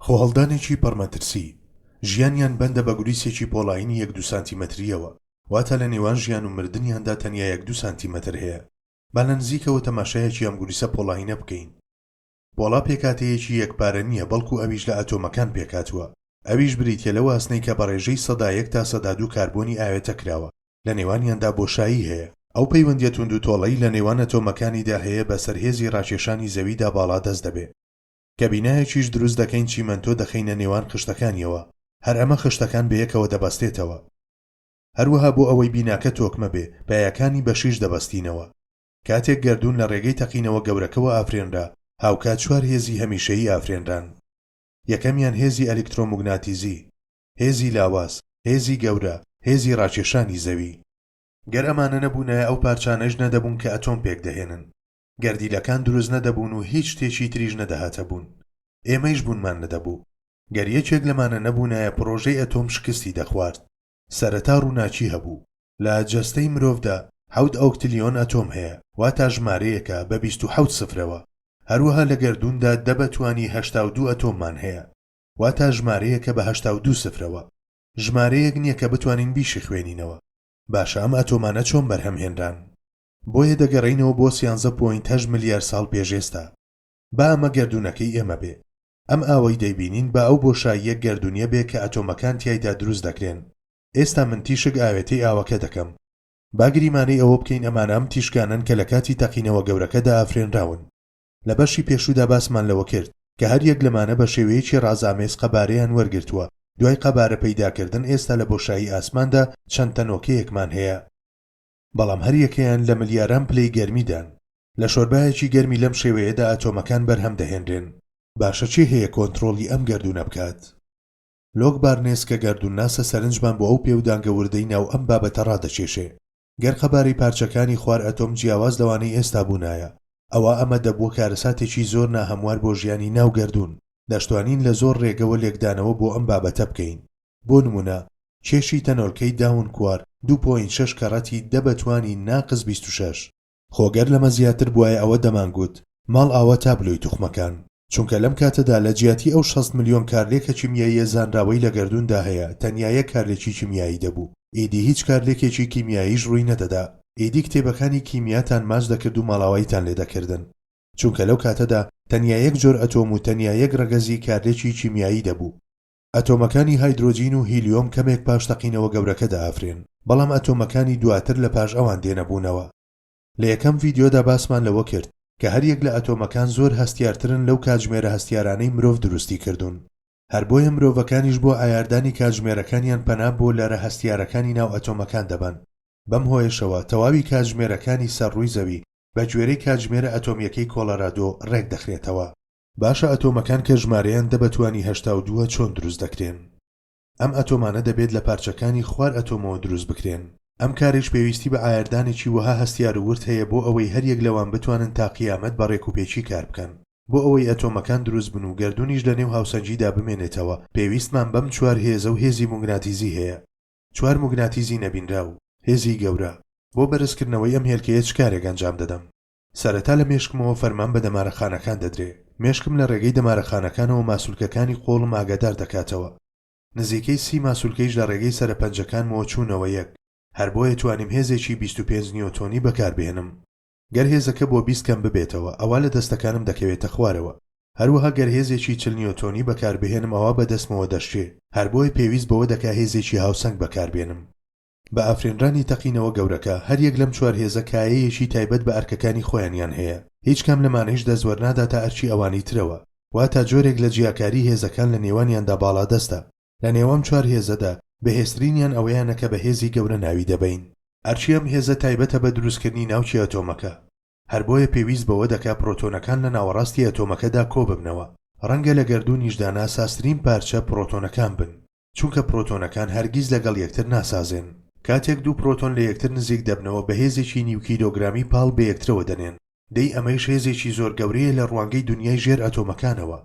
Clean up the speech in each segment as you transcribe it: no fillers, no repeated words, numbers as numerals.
خۆهەڵدانێکی پڕمەترسی، ژیانیان بەندە بە گوریسێکی پۆڵایینی یەک دوو سانتیمەترییەوە، واتە لە نێوان ژیان و مردنیاندا تەنیا یەک دوو سانتیمەتر هەیە. با لە نزیکەوە تەماشایەکی ئەم گوریسە پۆڵایینە بکەین. پۆڵا پێکهاتەیەکی یەکپارە نییە، بەڵکو ئەویش لە ئەتۆمەکان پێکهاتووە. ئەویش بریتییە لەو ئاسنەی کە بە ڕێژەی 1% تا 2% کاربۆنی ئاوێتە کراوە، لە نێوانیاندا بۆشایی هەیە. ئەو پەیوەندییە توندوتۆڵەی لە نێوان ئەتۆمەکانیدا هەیە بەسەر هێزی ڕاکێشانی زەویدا باڵادەست دەبێ. کە بینایەکیش دروست دەکەین چیمەنتۆ دەخەینە نێوان خشتەکانیەوە، هەر ئەمە خشتەکان بەیەکەوە دەبەستێتەوە. هەروەها بۆ ئەوەی بیناکە تۆکمە بێ، پایەکانی بە شیش دەبەستینەوە. کاتێک گەردوون لە ڕێگەی تەقینەوە گەورەکەوە ئافرێنرا، هاوکات چوار هێزی هەمیشەیی ئافرێنران. یەکەمیان هێزی ئەلیکترۆموگناتیزی، هێزی لاواز، هێزی گەورە، هێزی ڕاکێشانی زەوی. گەر ئەمانە نەبوونایە ئەو پارچانەیش نەدەبوون کە ئەتۆم پێکدەهێنن. گەردیلەکان دروست نەدەبوون و هیچ شتێکی تریش نەدەهاتە بوون. ئێمەیش بوونمان نەدەبوو. گەر یەکێک لەمانە نەبوونایە پڕۆژەی ئەتۆم شکستی دەخوارد. سەرەتا ڕووناکی هەبوو. لە جەستەی مرۆڤدا حەوت ئۆکتلیۆن ئەتۆم هەیە، واتا ژمارەیەکە بە 27 سفرەوە. هەروەها لە گەردووندا دە بە توانی 82 ئەتۆممان هەیە، واتا ژمارەیەکە بە 82 سفرەوە. ژمارەیەک نییە کە بتوانین بیشیخوێنینەوە. باشە ئەم ئەتۆمانە چۆن بەرهەم هێنران؟ بۆیە دەگەڕێینەوە بۆ سیانزە point هەشت ملیار ساڵ پێش ئێستا. با ئەمە گەردوونەکەی ئێمە بێ. ئەم ئاوەی دەیبینین با ئەو بۆشاییە گەردوونیە بێ کە ئەتۆمەکان تیایدا دروست دەکرێن. ئێستا من تیشک ئاوێتەی ئاوەکە دەکەم. با گریمانەی ئەوە بکەین ئەمانە ئەم تیشکانەن کە لە کاتی تەقینەوە گەورەکەدا ئافرێنراون. لە بەشی پێشوودا باسمان لەوە کرد کە هەر یەک لەمانە بە شێوەیەکی ڕازئامێز قەبارەیان وەرگرتووە، دوای قەبارە پەیداکردن ئێستا لە بۆشایی ئاسماندا چەند تەنۆکەیەکمان هەیە. بەڵام هەر یەکەیان لە ملیاران پلەی گەرمیدان. لە شۆربایەکی گەرمی لەم شێوەیەدا ئەتۆمەکان بەرهەم دەهێنرێن. باشە کێ هەیە کۆنترۆڵی ئەم گەردوونە بکات؟ لۆک بارنێس کە گەردوونناسە سەرنجمان بۆ ئەو پێودانگە وردەی ناو ئەم بابەتە ڕادەکێشێ. گەر قەبارەی پارچەکانی خوار ئەتۆم جیاواز لەوانەی ئێستا بوونایە، ئەوا ئەمە دەبووە کارەساتێکی زۆر ناهەموار بۆ ژیانی ناو گەردوون. دەشتوانین لە زۆر ڕێگەوە لێکدانەوە بۆ ئەم بابەتە بکەین. بۆ نموونە کێشی تەنۆلکەی داون کوارک دوو point شەش کەڕەتی دە بە توانی ناقس 26. خۆ گەر لەمە زیاتر بوایە ئەوە دەمانگوت ماڵ ئاوا تابلۆی توخمەکان. چونکە لەم کاتەدا لە جیاتی ئەو 60 ملیۆن کارلێکە کیمیاییە زانراوەی لە گەردووندا هەیە تەنیا یەک کارلێکی کیمیایی دەبوو. ئیدی هیچ کارلێکێکی کیمیاییش ڕووی نەدەدا. ئیدی کتێبەکانی کیمیاتان ماچ دەکرد و ماڵاواییتان لێ دەکردن. چونکە لەو کاتەدا تەنیا یەک جۆر ئەتۆم و تەنیا یەک ڕەگەزی کارلێکی کیمیایی دەبوو. ئەتۆمەکانی هایدرۆجین و هیلیۆم کەمێک پاش تەقینەوە گەورەکە دەئافرێن، بەڵام ئەتۆمەکانی دواتر لە پاش ئەوان دێنە بوونەوە. لە یەکەم ڤیدیۆدا باسمان لەوە کرد کە هەریەک لە ئەتۆمەکان زۆر هەستیارترن لەو کاتژمێرە هەستیارانەی مرۆڤ دروستی کردوون. هەر بۆیە مرۆڤەکانیش بۆ عەیاردانی کاتژمێرەکانیان پەنا بۆ لەرە هەستیارەکانی ناو ئەتۆمەکان دەبەن. بەم هۆیەشەوە تەواوی کاتژمێرەکانی سەر ڕووی زەوی بە گوێرەی کاتژمێرە ئەتۆمییەکەی کۆڵەرادۆ ڕێک دەخرێتەوە. باشە ئەتۆمەکان کە ژمارەیان دە بە توانی 82 ە چۆن دروست دەکرێن؟ ئەم ئەتۆمانە دەبێت لە پارچەکانی خوار ئەتۆمەوە دروست بکرێن. ئەم کارەیش پێویستی بە عایاردانێکی وەها هەستیار و ورد هەیە بۆ ئەوەی هەریەک لەوان بتوانن تا قیامەت بە ڕێکوپێکی کار بکەن. بۆ ئەوەی ئەتۆمەکان دروست بن و گەردوونیش لە نێو هاوسەنگیدا بمێنێتەوە پێویستمان بەم چوار هێزە و هێزی موگناتیزی هەیە. چوار موگناتیزی نەبینراو. هێزی گەورە. بۆ بەرزکردنەوەی ئەم هێلکەیە چ کارێک ئەنجام دەدەم؟ سەرەتا لە مێشکمەوە فەرمان بە دەمارەخانەکان دەدرێ، مێشکم لە ڕێگەی دەمارەخانەکانەوە ماسولکەکانی قۆڵم ئاگادار دەکاتەوە. نزیکەی سی ماسولکەیش لە ڕێگەی سەرە پەنجەکانمەوە چوونەوە یەک، هەر بۆیە توانیم هێزێکی 25 نیۆتۆنی بەکار بهێنم. گەر هێزەکە بۆ 20 کەم ببێتەوە، ئەوا لە دەستەکانم دەکەوێتە خوارەوە. هەروەها گەر هێزێکی 40 نیۆتۆنی بەکار بهێنم ئەوا بە دەستمەوە دەشکێ، هەر بۆیە پێویست بەوە دەکا هێزێکی هاوسەنگ بەکار بێنم. بە ئافرێنرانی تەقینەوە گەورەکە، هەریەک لەم چوار هێزە کایەیەکی تایبەت بە ئەرکەکانی خۆیانیان هەیە، هیچ کام لەمانەیش دەستوەرناداتە ئەرکی ئەوانی ترەوە، واتا جۆرێک لە جیاکاری هێزەکان لە نێوانیاندا باڵادەستە. لە نێوام چوار هێزەدا، بەهێزترینیان ئەوەیانە کە بە هێزی گەورە ناوی دەبەین. ئەرکی ئەم هێزە تایبەتە بە دروستکردنی ناوکی ئەتۆمەکە، هەر بۆیە پێویست بەوە دەکا پرۆتۆنەکان لە ناوەڕاستی ئەتۆمەکەدا کۆببنەوە. ڕەنگە لە گەردوونیشدا ناسازترین پارچە پرۆتۆنەکان بن. چونکە پرۆتۆنەکان هەرگیز لەگەڵ یەکتر ناسازێن. کاتێک دوو پرۆتۆن لە یەکتر نزیک دەبنەوە بە هێزێکی نیو کیلۆگرامی پاڵ بە یەکترەوە دەنێن. دەی ئەمەیش هێزێکی زۆر گەورەیە لە ڕوانگەی دونیای ژێر ئەتۆمەکانەوە.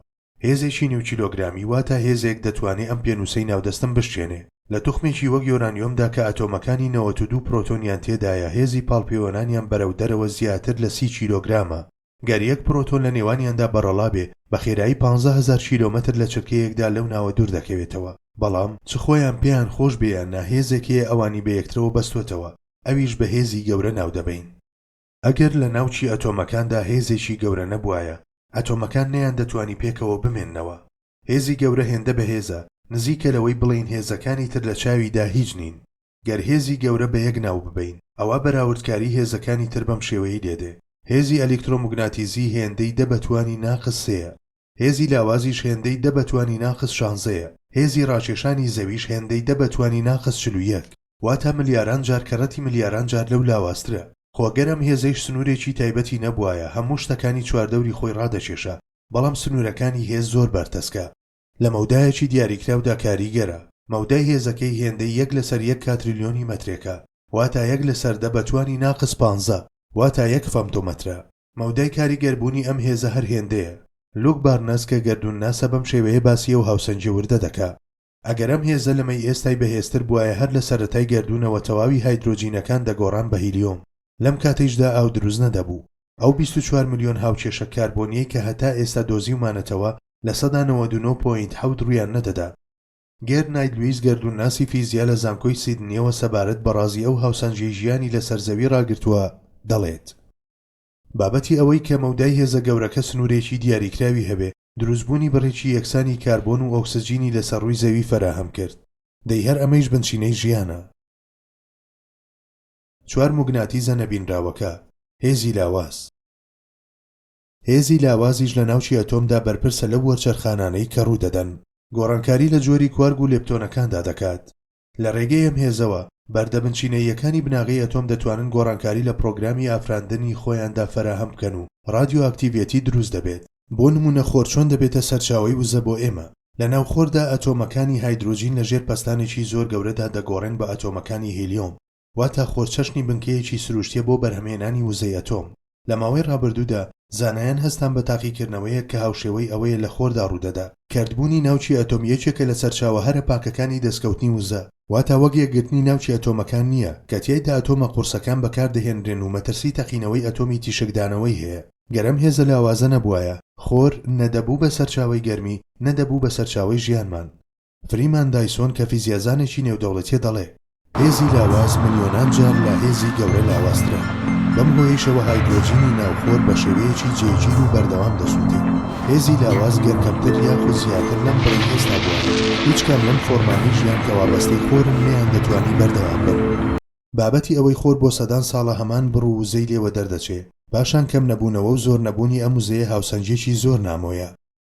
هێزێکی نیو کیلۆگرامی واتە هێزێک دەتوانێ ئەم پێنووسەی ناو دەستم بشکێنێ. لە توخمێکی وەک یۆرانیۆمدا کە ئەتۆمەکانی 92 پرۆتۆنیان تێدایە هێزی پاڵپێوەنانیان بەرەو دەرەوە زیاتر لە 30 کیلۆگرامە. گەر یەک پرۆتۆن لە نێوانیاندا بەڕەڵا بێ بە خێرایی 15,000 کیلۆمەتر لە چرکەیەکدا لەو ناوە دوور دەکەوێتەوە. بەڵام، چ خۆیان پێیان خۆش بێ یان نا هێزێک هەیە ئەوانی بە یەکترەوە بەستۆتەوە، ئەویش بە هێزی گەورە ناو دەبەین. ئەگەر لە ناوکی ئەتۆمەکاندا هێزێکی گەورە نەبوایە، ئەتۆمەکان نەیاندەتوانی پێکەوە بمێننەوە. هێزی گەورە هێندە بەهێزە، نزیکە لەوەی بڵێین هێزەکانی تر لە چاویدا هیچ نین. گەر هێزی گەورە بە یەک ناو ببەین، ئەوا بەراوردکاری هێزەکانی تر بەم شێوەیەی لێدێ، هێزی ئەلیکترۆموگناتیزی هێندەی دە بە توانی ناقس سێیە، هێزی لاوازیش هێندەی دە بە توانی ناقس شانزەیە، هێزی ڕاکێشانی زەویش هێندەی دە بە توانی ناقس 41. واتە ملیاران جار کەڕەتی ملیاران جار لەو لاوازترە. خۆ گەر ئەم هێزەیش سنوورێکی تایبەتی نەبوایە هەموو شتەکانی چواردەوری خۆی ڕادەکێشا، بەڵام سنوورەکانی هێز زۆر بەرتەسکە. لە مەودایەکی دیاریکراودا کاریگەرە. مەودای هێزەکەی هێندەی یەک لەسەر یەک کاتریلیۆنی مەترێکە، واتا یەک لەسەر دە بە توانی ناقس پانزە، واتا یەک فەمتۆمەترە. مەودای کاریگەربوونی ئەم هێزە هەر هێندەیە. لوک بارنس کە گەردوونناسە بەم شێوەیە باسی ئەو هاوسەنگیە وردە دەکا. ئەگەر ئەم هێزە لەمەی ئێستای بەهێزتر بوایە هەر لە سەرەتای گەردوونەوە تەواوی هایدرۆجینەکان دەگۆڕان بە هیلیۆم. لەم کاتەیشدا ئاو دروست نەدەبوو. ئەو 24 ملیۆن هاوکێشە کاربۆنیەی کە هەتا ئێستا دۆزیومانەتەوە 99% point حەوت ڕوویان نەدەدا. گێرد نایت لویس گەردوونناسی فیزیا لە زانکۆی سیدنیەوە سەبارەت بە ڕازی ئەو هاوسەنگیەی ژیانی لەسەر زەوی ڕاگرتووە دەڵێت، بابەتی ئەوەی کە مەودای هێزە گەورەکە سنوورێکی دیاریکراوی هەبێ، دروستبوونی بڕێکی یەکسانی کاربۆن و ئۆکسجینی لەسەر ڕووی زەوی فەراهەم کرد. دەی هەر ئەمەیش بنچینەی ژیانە. چوار موگناتیزە نەبینراوەکە، هێزی لاواز. هێزی لاوازیش لە ناوکی ئەتۆمدا بەرپرسە لەو وەرچەرخانانەی کە ڕوودەدەن. گۆڕانکاری لە جۆری کوارگ و لێپتۆنەکاندا دەکات. لە ڕێگەی ئەم هێزەوە، بەردە بنچینەییەکانی بناغەی ئەتۆم دەتوانن گۆڕانکاری لە پڕۆگرامی ئافراندنی خۆیاندا فەراهەم بکەن و ڕادیۆئاکتیڤێتی دروست دەبێت. بۆ نموونە خۆر چۆن دەبێتە سەرچاوەی وزە بۆ ئێمە؟ لە ناو خۆردا ئەتۆمەکانی هایدرۆجین لە ژێر پەستانێکی زۆر گەورەدا دەگۆڕێن بە ئەتۆمەکانی هیلیۆم. واتا خۆر چەشنی بنکەیەکی سروشتیە بۆ بەرهەمهێنانی وزەی ئەتۆم. لە ماوەی ڕابردوودا زانایان هەستان بە تاقیکردنەوەیەک کە هاوشێوەی ئەوەیە لە خۆردا ڕوودەدا. کەرتبوونی ناوکی ئەتۆم یەکێکە لە سەرچاوە هەرە پاکەکانی دەستکەوتنی وزە، واتا وەک یەکگرتنی ناوکی ئەتۆمەکان نییە کە تیایدا ئەتۆمە قورسەکان بەکاردەهێنرێن و مەترسی تەقینەوەی ئەتۆمی تیشکدانەوەی هەیە. گەر ئەم هێزە لاوازە نەبوایە، خۆر نە دەبوو بە سەرچاوەی گەرمی، نە دەبوو بە سەرچاوەی ژیانمان. فریمان دایسۆن کە فیزیازانێکی نێودەوڵەتیە دەڵێ، هێزی لاواز ملیۆنان جار لە هێزی گەورە لاوازترە، بەم هۆیەیشەوە هایدرۆجینی ناو خۆر بە شێوەیەکی جێگیر و بەردەوام دەسووتێ. هێزی لاواز گەر کەمتر یاخود زیاتر لەم بڕەی ئێستا بوایە، هیچ کام لەم فۆرمانەی ژیان کە وابەستەی خۆرن نەیاندەتوانی بەردەوام بن. بابەتی ئەوەی خۆر بۆ سەدان ساڵە هەمان بڕ و وزەی لێوە دەردەچێ، پاشان کەم نەبوونەوە و زۆر نەبوونی ئەم وزەیە هاوسەنگیەکی زۆر نامۆیە.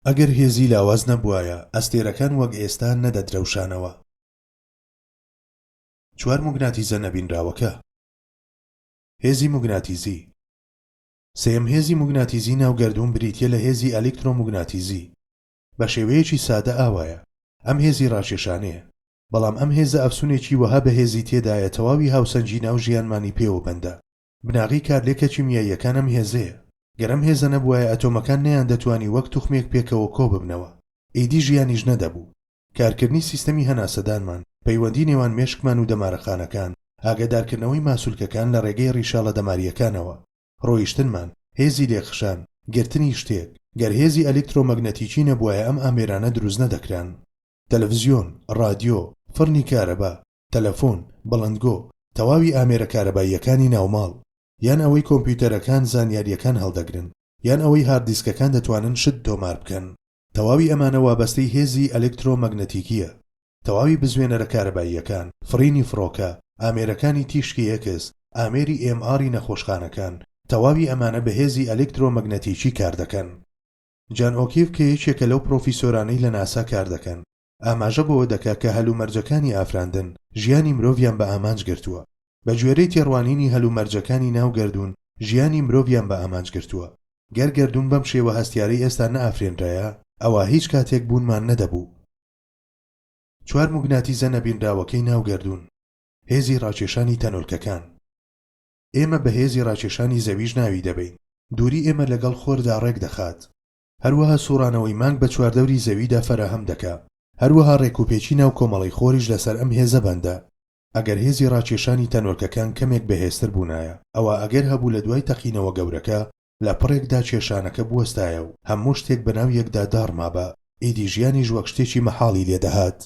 ئەگەر هێزی لاواز نەبوایە، ئەستێرەکان وەک ئێستا نەدەدرەوشانەوە. چوار موگناتیزە نەبینراوەکە. هێزی موگناتیزی. سێیەم هێزی موگناتیزی ناو گەردوون بریتییە لە هێزی ئەلیکترۆموگناتیزی. بە شێوەیەکی سادە ئاوایە، ئەم هێزی ڕاکێشانەیە. بەڵام ئەم هێزە ئەفسونێکی وەها بەهێزی تێدایە تەواوی هاوسەنگی ناو ژیانمانی پێوە بەندە. بناغەی کارلێکە کیمیاییەکان ئەم هێزەیە. گەر ئەم هێزە نەبوایە ئەتۆمەکان نەیاندەتوانی وەک توخمێک پێکەوە کۆببنەوە. ئیدی ژیانیش نەدەبوو. کارکردنی سیستەمی هەناسەدانمان، پەیوەندی نێوان مێشکمان و دەمارەخانەکان، ئاگادارکردنەوەی ماسولکەکان لە ڕێگەی ڕیشاڵە دەمارییەکانەوە، ڕۆیشتنمان، هێزی لێکخشان، گرتنی شتێک، گەر هێزی ئەلیکترۆمەگنەتیکی نەبوایە ئەم ئامێرانە دروست نەدەکران. تەلەفزیۆن، ڕادیۆ، فڕنی کارەبا، تەلەفۆن، بڵندگۆ، تەواوی ئامێرە کارەباییەکانی ناوماڵ، یان ئەوەی کۆمپیوتەرەکان زانیارییەکان هەڵدەگرن، یان ئەوەی هارددیسکەکان دەتوانن شت تۆمار بکەن. تەواوی ئەمانە وابەستەی هێزی ئەلکترۆمەگنەتیکییە. تەواوی بزوێنەرە کارەباییەکان، فڕینی فڕۆکە، ئامێرەکانی تیشکی ئێکس، ئامێری ئێم ئاڕی نەخۆشخانەکان، تەواوی ئەمانە بە هێزی ئەلکترۆمەگنەتیکی کاردەکەن. جان ئۆکیف کە یەکێکە لەو پرۆفیسۆرانەی لە ناسا کاردەکەن، ئاماژە بەوە دەکا کە هەلومەرجەکانی ئافراندن، ژیانی مرۆڤیان بە ئامانج گرتووە. بە گوێرەی تێڕوانینی هەلومەرجەکانی ناو گەردوون، ژیانی مرۆڤیان بە ئامانج گرتووە. گەر گەردوون بەم شێوە هەستیارەی ئێستا نەئافرێنرایە، ئەوا هیچ کاتێک بوونمان نەدەبوو. چوار موگناتیزە نەبینراوەکەی ناو گەردوون. هێزی ڕاکێشانی تەنۆلکەکان. ئێمە بە هێزی ڕاکێشانی زەویش ناوی دەبەین. دووری ئێمە لەگەڵ خۆردا ڕێک دەخات. هەروەها سوڕانەوەی مانگ بە چواردەوری زەویدا فەراهەم دەکا. هەروەها ڕێکوپێکی ناو کۆمەڵەی خۆریش لەسەر ئەم هێزە بەندە. ئەگەر هێزی ڕاکێشانی تەنۆلکەکان کەمێک بەهێزتر بوونایە، ئەوا ئەگەر هەبوو لە دوای تەقینەوە گەورەکە، لە پڕێکدا کێشانەکە بوەستایە و هەموو شتێک بەناو یەکدا داڕمابا، ئیدی ژیانیش وەک شتێکی مەحاڵی لێ دەهات.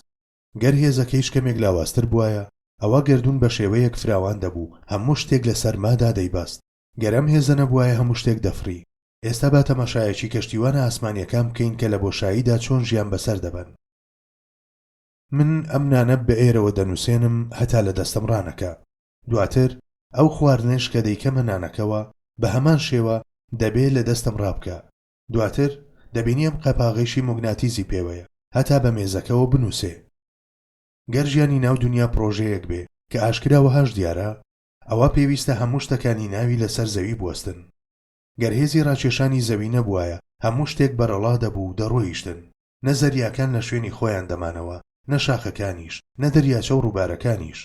گەر هێزەکەیش کەمێک لاوازتر بوایە، ئەوا گەردوون بە شێوەیەک فراوان دەبوو، هەموو شتێک لە سەرمادا دەیبەست. گەر ئەم هێزە نەبوایە هەموو شتێک دەفڕی. ئێستا با تەماشایەکی کەشتیوانە ئاسمانییەکان بکەین کە لە بۆشاییدا چۆن ژیان بەسەر دەبەن. من ئەم نانە بە ئێرەوە دەنووسێنم هەتا لە دەستم ڕانەکا. دواتر ئەو خواردنەیش کە دەیکەمە نانەکەوە، بە هەمان شێوە دەبێ لە دەستم ڕابکا. دواتر دەبینی ئەم قەپاغەیشی موگناتیزی پێوەیە هەتا بە مێزەکەوە بنووسێ. گەر ژیانی ناو دونیا پڕۆژەیەک بێ کە ئاشکرا وەهاش دیارە، ئەوا پێویستە هەموو شتەکانی ناوی لەسەر زەوی بوەستن. گەر هێزی ڕاکێشانی زەوی نەبوایە هەموو شتێک بەرەڵا دەبوو و دەڕۆیشتن. نە زەریاکان لە شوێنی خۆیان دەمانەوە، نە شاخەکانیش، نە دەریاچە و ڕووبارەکانیش.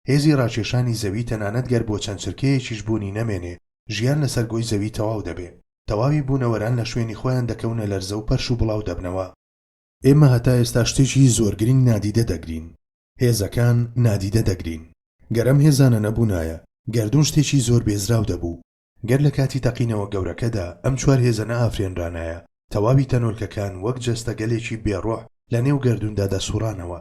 هێزی ڕاکێشانی زەوی تەنانەت گەر بۆ چەند چرکەیەکیش بوونی نەمێنێ، ژیان لەسەر گۆی زەوی تەواو دەبێ. تەواوی بوونەوەران لە شوێنی خۆیان دەکەونە لەرزە و پەرش و بڵاو دەبنەوە. ئێمە هەتا ئێستا شتێکی زۆر گرینگ نادیدە دەگرین. هێزەکان نادیدە دەگرین. گەر ئەم هێزانە نەبوونایە، گەردوون شتێکی زۆر بێزراو دەبوو. گەر لە کاتی تەقینەوە گەورەکەدا ئەم چوار هێزە نەئافرێنرانایە، تەواوی تەنۆلکەکان وەک جەستەگەلێکی بێ ڕۆح لە نێو گەردووندا دەسوڕانەوە.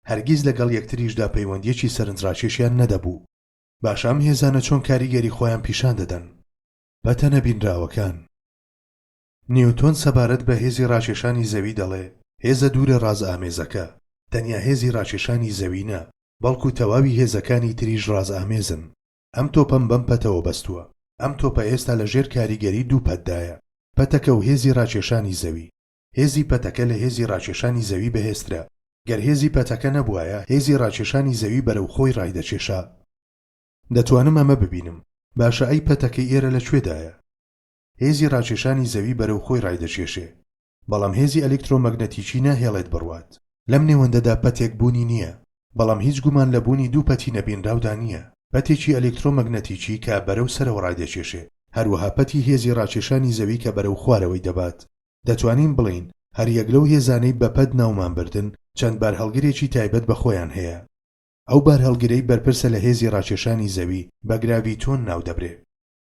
هەرگیز لەگەڵ یەکتریشدا پەیوەندییەکی سەرنجڕاکێشیان نەدەبوو. باشە ئەم هێزانە چۆن کاریگەری خۆیان پیشان دەدەن؟ پەتە نەبینراوەکان. نیوتۆن سەبارەت بە هێزی ڕاکێشانی زەوی دەڵێ، هێزە دوورە ڕازئامێزەکە، تەنیا هێزی ڕاکێشانی زەوی نا، بەڵکو تەواوی هێزەکانی تریش ڕازئامێزن. ئەم تۆپەم بەم پەتەوە بەستووە. ئەم تۆپە ئێستا لە ژێر کاریگەری دوو پەتدایە، پەتەکە و هێزی ڕاکێشانی زەوی. هێزی پەتەکە لە هێزی ڕاکێشانی زەوی بەهێزترە. گەر هێزی پەتەکە نەبوایە، هێزی ڕاکێشانی زەوی بەرەو خۆی ڕایدەکێشا. دەتوانم ئەمە ببینم. باشە ئەی پەتەکەی ئێرە لە کوێدایە؟ هێزی ڕاکێشانی زەوی بەرەو خۆی ڕایدەکێشێ. بەڵام هێزی ئەلیکترۆمەگنەتیکی ناهێڵێت بڕوات. لەم نێوەندەدا پەتێک بوونی نییە. بەڵام هیچ گومان لە بوونی دوو پەتی نەبینراودا نییە، پەتێکی ئەلیکترۆمەگنەتیکی کە بەرەو سەرەوە ڕایدەکێشێ، هەروەها پەتی هێزی ڕاکێشانی زەوی کە بەرەو خوارەوەی دەبات. دەتوانین بڵێین هەر یەک لەو هێزانەی بە پەت ناومان بردن چەند بارهەڵگرێکی تایبەت بە خۆیان هەیە. ئەو بارهەڵگرەی بەرپرسە لە هێزی ڕاکێشانی زەوی بە گراڤیتۆن ناودەبرێ.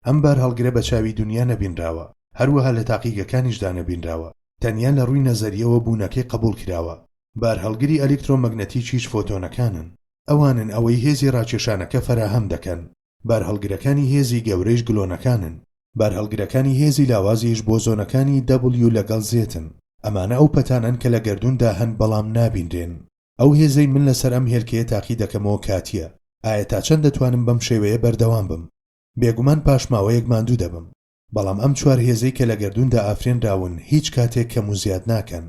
ئەم بارهەڵگرە بە چاوی دونیا نەبینراوە، هەروەها لە تاقیگەکانیشدا نەبینراوە، تەنیا لە ڕووی نەزەرییەوە بوونەکەی قەبووڵ کراوە. بارهەڵگری ئەلیکترۆمەگنەتیکیش فۆتۆنەکانن. ئەوانن ئەوەی هێزی ڕاکێشانەکە فەراهەم دەکەن. بارهەڵگرەکانی هێزی گەورەیش گلۆنەکانن. بارهەڵگرەکانی هێزی لاوازیش بۆزۆنەکانی W لەگەڵ Z-ن. ئەمانە ئەو پەتانەن کە لە گەردووندا هەن بەڵام نابینرێن. ئەو هێزەی من لەسەر ئەم هێلکەیە تاقی دەکەمەوە کاتییە. ئایا تا چەند دەتوانم بەم شێوەیە بەردەوام بم؟ بێگومان پاش ماوەیەک ماندوو دەبم. بەڵام ئەم چوار هێزەی کە لە گەردووندا ئافرێنراون هیچ کاتێک کەم و زیاد ناکەن.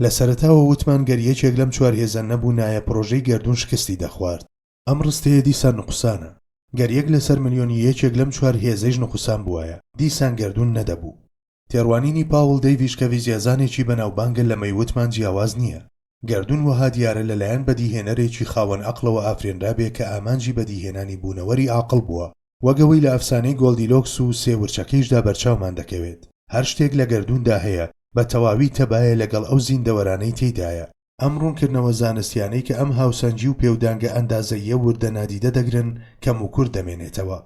لە سەرەتاوە وتمان گەر یەکێک لەم چوار هێزە نەبوونایە پڕۆژەی گەردوون شکستی دەخوارد. ئەم ڕستەیە دیسان نوقسانە. گەر یەک لەسەر ملیۆنی یەکێک لەم چوار هێزەیش نوقسان بوایە، دیسان گەردوون نەدەبوو. تێڕوانینی پاوڵ دەیڤیش کە ڤیزیازانێکی بەناوبانگە لەمەی وتمان جیاواز نییە. گەردوون وەها دیارە لەلایەن بەدیهێنەرێکی خاوەن ئەقڵەوە ئافرێنرابێ کە ئامانجی بەدیهێنانی بوونەوەری عاقڵ بووە، وەک ئەوەی لە ئەفسانەی گۆڵدیلۆکس و سێ ورچەکەیشدا بەرچاومان دەکەوێت. هەر شتێک لە گەردووندا هەیە بە تەواوی تەبایە لەگەڵ ئەو زیندەوەرانەی تێیدایە. ئەم ڕوونکردنەوە زانستیانەی کە ئەم هاوسەنگی و پێودانگە ئەندازەییە وردە نادیدە دەگرن کەموکورت دەمێنێتەوە.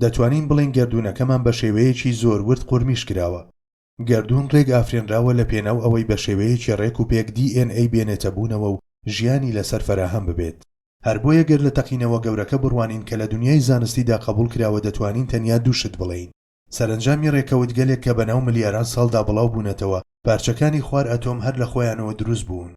دەتوانین بڵێین گەردوونەکەمان بە شێوەیەکی زۆر ورد قورمیش کراوە. گەردوون ڕێک ئافرێنراوە لە پێناو ئەوەی بە شێوەیەکی ڕێک و پێک DNA بێنێتە بوونەوە و ژیانی لەسەر فەراهەم ببێت. هەر بۆیە گەر لە تەقینەوە گەورەکە بڕوانین کە لە دونیای زانستیدا قەبوڵ کراوە دەتوانین تەنیا دوو شت بڵێین. سەرەنجامی ڕێکەوتگەلێک کە بەناو ملیاران ساڵدا بڵاو بوونەتەوە، پارچەکانی خوار ئەتۆم هەر لە خۆیانەوە دروست بوون.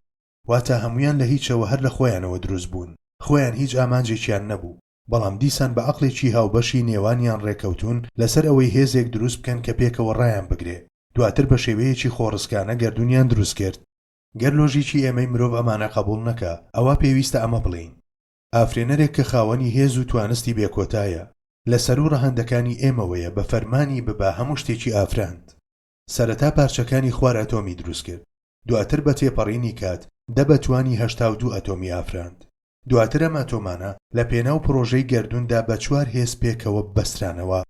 واتە هەموویان لە هیچەوە هەر لە خۆیانەوە دروست بوون. خۆیان هیچ ئامانجێکیان نەبوو. بەڵام دیسان بە عەقڵێکی هاوبەشی نێوانیان ڕێکەوتوون لەسەر ئەوەی هێزێک دروست بکەن کە پێکەوە ڕایان بگرێ. دواتر بە شێوەیەکی خۆڕسکانە گەردوونیان دروست کرد. گەر لۆژیکی ئێمەی مرۆڤ ئەمانە قەبوڵ نەکا، ئەوا پێویستە ئەمە بڵێین. ئافرێنەرێک کە خاوەنی هێز و توانستی بێکۆتایە، لە سەروو ڕەهەندەکانی ئێمەوەیە بە فەرمانی ببە هەموو شتێکی ئافراند. سەرەتا پارچەکانی خوار ئەتۆمی دروست کرد، دواتر بە تێپەڕینی کات دە بە توانی 82 ئەتۆمی ئافراند. دواتر ئەم ئەتۆمانە لە پێناو پڕۆژەی گەردووندا بە چوار هێز پێکەوە بەسترانەوە.